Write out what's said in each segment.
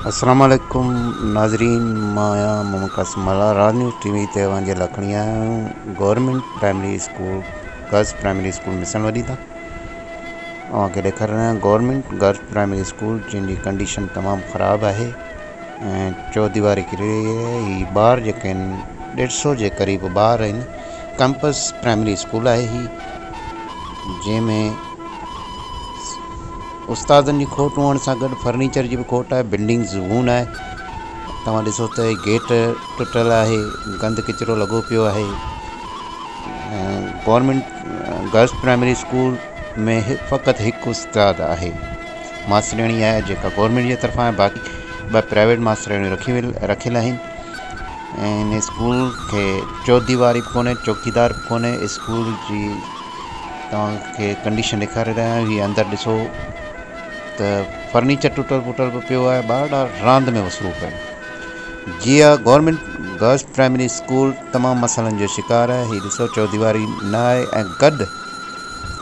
السلام عليڪم ناظرين مان آهيان Muhammad Qasim Mallah Raz news T V تي اوهان جي لاء کڻي آيا آهيون government primary school girls primary school Missan Wadi تان اوهان کي ڏيکاري رهيا آهيون گورنمينٽ گرلس پرائمري اسڪول جنهن جي ڪنڊيشن تمام خراب آهي ۽ چوديواري ڪري رهي آهي هي ٻار جيڪي آهن ڏيڍ سو جي قريب ٻار آهن ڪمپس پرائمري اسڪول آهي هي جنهن ۾ استادن جي کوٽ هئڻ سان گڏ فرنيچر جي به کوٽ آهي بلڊنگ زبون آهي توهان ڏسو ته گيٽ ٽٽل آهي گند ڪچرو لڳو پيو آهي گورنمينٽ گرلس پرائمري اسڪول ۾ فقط هڪ استاد آهي ماسترياڻي آهي جيڪا گورنمينٽ جي طرفان آهي باقي ٻه پرائيويٽ ماسترياڻيون رکي ويل رکيل آهن ۽ هن اسڪول کي چوديواري به ڪونهي چوڪيدار به ڪونهي اسڪول جي توهان کي ڪنڊيشن ڏيکاري رهيا آهيون هي اندر ڏسو ته فرنيچر ٽٽل ڦٽل به پيو آهي ٻارڙا راند ۾ مصروف آهن جي ها گورنمينٽ گرلس پرائمري اسڪول تمام مسئلن جو شڪار آهي هي ڏسو چوديواري نه آهي ۽ گڏ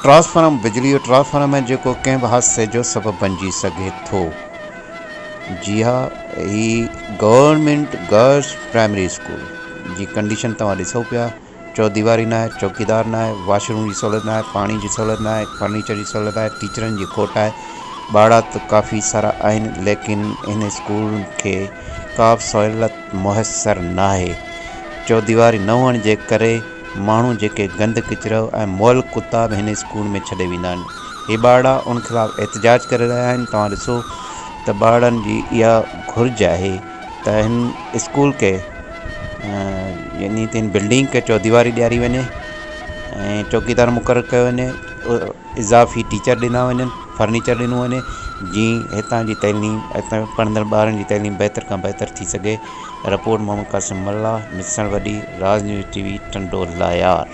ٽرانسفارم بجلي جو ٽرانسفارم آهي جيڪو ڪنهن به حادثي جو سبب بنجي سگهي ٿو جي ها هي گورنمينٽ گرلس پرائمري اسڪول جي ڪنڊيشن توهان ڏسو پيا چوديواري ناهي، چوڪيدار ناهي، واش روم جي سهولت ناهي، پاڻي جي سهولت ناهي، فرنيچر جي سهولت ناهي، ٽيچرن جي کوٽ آهي، ٻارڙا ته ڪافي سارا آهن ليڪن هن اسڪول کي ڪا به سهولت ميسر ناهي، چوديواري نه هئڻ جي ڪري ماڻهو جيڪي گند ڪچرو ۽ مئل ڪتا به هن اسڪول ۾ ڇڏي ويندا آهن، هي ٻارڙا ان خلاف احتجاج ڪري رهيا آهن، توهان ڏسو ته ٻارڙن جي اها گهرج آهي ته هن اسڪول کي يعني ته هن بلڊنگ کي چوديواري ڏياري وڃي ۽ چوڪيدار مقرر ڪيو وڃي اضافي ٽيچر ڏنا وڃن فرنيچر ڏنو وڃي جيئن هتان جي تعليم هتان پڙهندڙ ٻارن جي تعليم بهتر کان بهتر ٿي سگهي رپورٽ محمد قاسم ملاح مسڻ وڏي Raz news T V Tando Allahyar.